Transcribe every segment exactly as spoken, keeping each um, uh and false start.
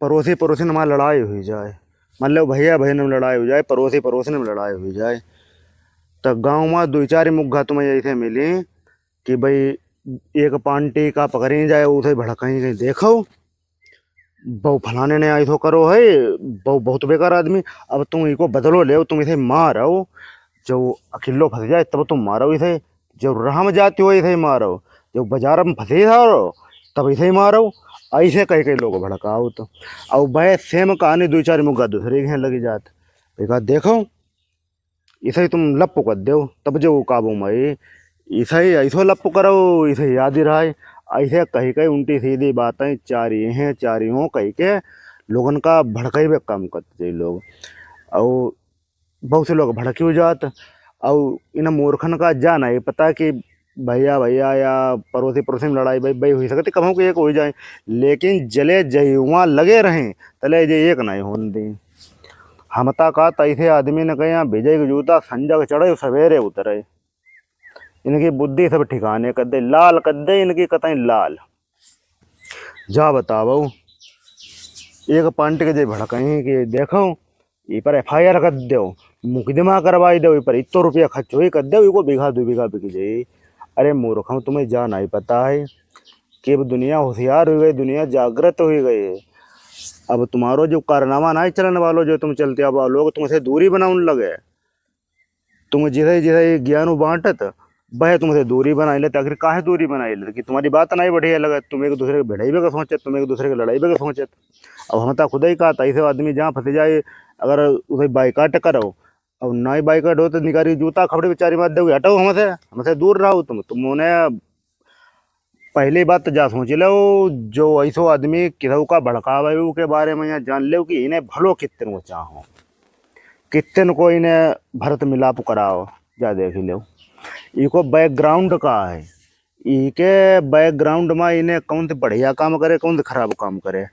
पड़ोसी पड़ोसी में लड़ाई हुई जाए, मतलब भैया भैया में लड़ाई हुई जाए, पड़ोसी पड़ोसी में लड़ाई हुई जाए, तो गाँव में दुई चार मुग्गा तुम्हें ऐसे मिली कि भाई एक पार्टी का पकड़ी जाए, उसे भड़काई गई, देखो बहु फलाने ने ऐसो करो है, बहु बहुत बेकार आदमी, अब तुम इको बदलो ले, तुम इसे मारो, जो अकेलो फंस जाए तब तुम मारो इसे, जो राह में जाती हो इसे मारो, जो बाजार में फंसे हो तब इसे मारो। ऐसे कह के लोग भड़काओ तो, और वह सेम कहानी दो चार मुग्गा दूसरे के लगी जात। एक आध देखो, इसे तुम लप्पो कर दो तब जो काबू में आई, इसे ऐसो लप्पो करो, इसे याद ही रहा है। ऐसे कह के उल्टी सीधी बातें चारी हैं चारी हों कह के लोगन का भड़काई बे काम करते थे लोग। और बहुत से लोग भड़की हो जात। और इन मूर्खन का जा नहीं पता कि भैया भैया या पड़ोसी पड़ोसी में लड़ाई भाई भाई हो सकती, कहूँ कि एक हो जाए, लेकिन जले जही वहाँ लगे रहें तले जे एक नहीं होन दी। हम ता का तैसे आदमी ने कहे, यहाँ विजय के जूता संजग चढ़े सवेरे उतरे। इनकी बुद्धि सब ठिकाने कर दे, लाल कर दे इनकी कतई लाल। जा बताओ, एक पार्टी के जे भड़कई कि देखो, ई पर एफ आई आर कर दो, मुकदमा करवाई दो, ई पर इत्तो रुपया खर्च होई कर दो, इको बीघा दो बीघा बिक जाई। अरे मूर्खम, तुम्हें जा नहीं पता है कि अब दुनिया होशियार हो गई, दुनिया जागृत हो गई है। अब तुम्हारो जो कारनामा नहीं चलन वालो, जो तुम चलते अब लोग तुमसे दूरी बनाउन लगे। तुम जिसे जिसे ज्ञान बांटत, वह तुमसे दूरी बनाई लेते। आखिर काहे दूरी बनाई लेते? कि तुम्हारी बात नहीं बढ़िया लगत, तुम एक दूसरे के भिड़ाइबे का सोचत, तुम एक दूसरे के लड़ाइबे का सोचत। अब हम तो खुद ही कहा था, ऐसे आदमी जहाँ फंस जाए, अगर उसे बाइकाट करो, और ना ही बाइकाट हो तो निकारी जूता खपड़े बेचारी मार दोगे, हटाओ हमसे, हमसे दूर रहो तुम। तुम उन्हें पहली बात तो जा सोच लो, जो ऐसो आदमी किसौ का भड़कावे, उके बारे में यहाँ जान लो कि इन्हें भलो कितने को चाहो, कितने को इन्हें भरत मिलाप कराओ, जा देख लो। इको बैकग्राउंड का है, इके बैकग्राउंड में इन्हें कौन से बढ़िया काम करे, कौन से खराब काम करे,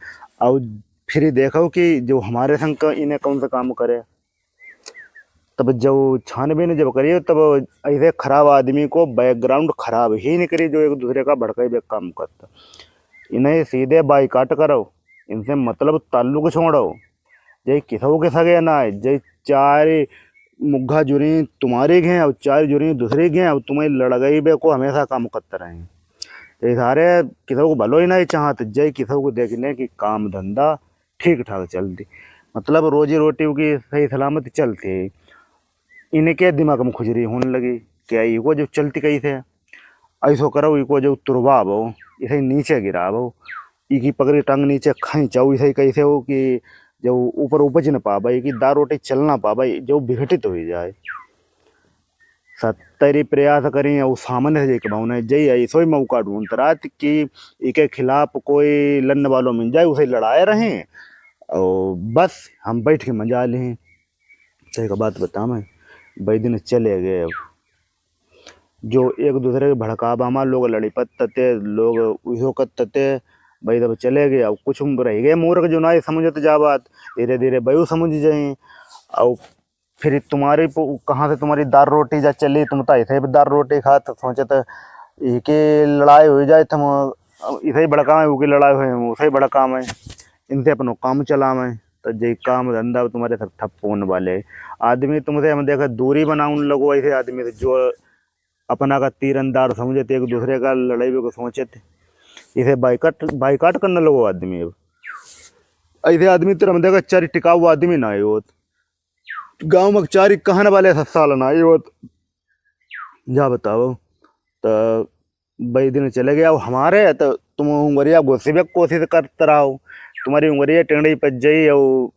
और फिर देखो कि जो हमारे संग का इन्हें कौन सा काम करे। तब जब छानबीन जब करिए, तब ऐसे खराब आदमी को बैकग्राउंड खराब ही निकली, जो एक दूसरे का भड़काई बे काम करता। इन्हें सीधे बाइकाट करो, इनसे मतलब ताल्लुक छोड़ो। जे किसौ के सगे ना है, जे चार मुग्गा जुरी तुम्हारे घे और चार जुरी दूसरे घे, और तुम्हें लड़ाई बे को हमेशा काम करते रहे। ये सारे किसौ को भलो ही नहीं चाहत, जे किसौ को देख लें कि काम धंधा ठीक ठाक चलती, मतलब रोजी रोटी की सही सलामत चलती है। इनके दिमाग में खुजरी होने लगी, क्या इको जो चलती कही थे, ऐसो करो, इको जो तुरवाबो, इसे नीचे गिराबो, इकी पकड़ी टांग नीचे खींचाओ, इसे कैसे हो कि जो ऊपर उपज न पावे, इकी दाल रोटी चल ना पावे, जो विघटित हो जाए। सत्तरी प्रयास करी और सामने से एक भावना जई ऐसो ही मौका ढूंढत रहत कि इके खिलाफ कोई लड़ने वालों मिल जाए, उसे लड़ाए रहें और बस हम बैठ के मजा लें। सही का बात बता मैं, भाई दिन चले गए। अब जो एक दूसरे के भड़कावा मा लोग लड़िपत तते, लोग उहो कत तते, भाई जब चले गए, अब कुछ रह गए मूर्ख जो ना समझत जा बात, धीरे धीरे बयू समझ जाए। और फिर तुम्हारी पु-, कहाँ से तुम्हारी दाल रोटी जा चली, तुम तो ऐसे भी दाल रोटी खात सोचत, इके लड़ाई हो जाए, तुम इसे ही भड़कावे, उकी लड़ाई हो, उसे ही भड़कावे, इनसे अपनो काम चलावे, तो जे काम धंधा तुम्हारे सब ठप्प होने वाले। आदमी तुमसे हम देखे दूरी बनाउन लगो, ऐसे आदमी से जो अपना का तीरंदाज समझते, एक दूसरे का लड़ाई को सोचते, इसे बाइकाट, बाइकाट करने लगो आदमी। अब ऐसे आदमी तेरे हम देखा चारी टिकाऊ आदमी ना होत, गाँव में चारी कहने वाले सस्साल ना होत। जा बताओ, तो भाई दिन चले गए, अब हमारे तो तुम उंगरिया घुसबे की कोशिश करते रहो, तुम्हारी उंगरिया टेढ़ी पच जाई और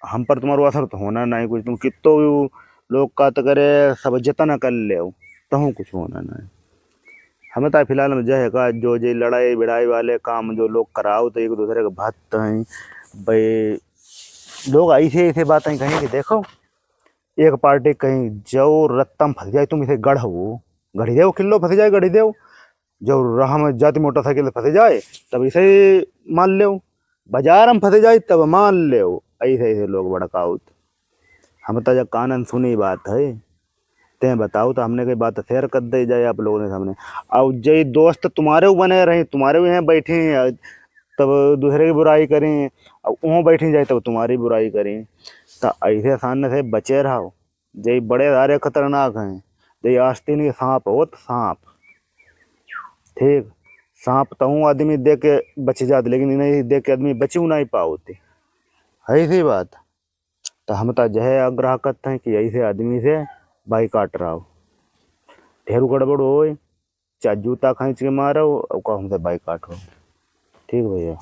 हम पर तुम्हारो असर तो होना नहीं कुछ। तुम कितो भी लोग का तो करे, सब जतन कर ले, तहूँ कुछ होना नहीं। हमें तो फिलहाल में जय है का, जो जे लड़ाई भिड़ाई वाले काम जो लोग कराओ तो एक दूसरे के भक्त हैं भाई। लोग ऐसे ऐसे बातें कहें कि देखो, एक पार्टी कहीं जो रत्ता में फंस जाए, तुम इसे गढ़ो, गढ़ी देव, किल्लो फंस जाए, गढ़ी देव, जो राह में जाती मोटरसाइकिल से फंस जाए, तब इसे मान लेव, बाजार में फंस जाए, तब मान लेव। ऐसे ऐसे लोग भड़काउत। हम तो जब कानन सुनी बात है, ते बताओ तो हमने कोई बात शेयर कर दे जाए आप लोगों के सामने। और जे दोस्त तुम्हारे बने रहे, तुम्हारे यहाँ बैठे हैं, तब दूसरे की बुराई करें, अब वहाँ बैठी जाए तब तुम्हारी बुराई करें। तो ऐसे सामने से बचे रहो, जय बड़े सारे खतरनाक हैं, जय आस्तीन के सांप होत सांप। ठीक, सांप तहूँ आदमी देख के बच जात, लेकिन इन्हें देख के आदमी बचू नहीं पावते, है इसी बात। तो हम तो यह आग्रह करते हैं कि ऐसे आदमी से बाइकाट रहो, ढेर गड़बड़ होए, चाहे जूता खींच के मारो, ओका हमसे बाइकाट हो। ठीक भैया।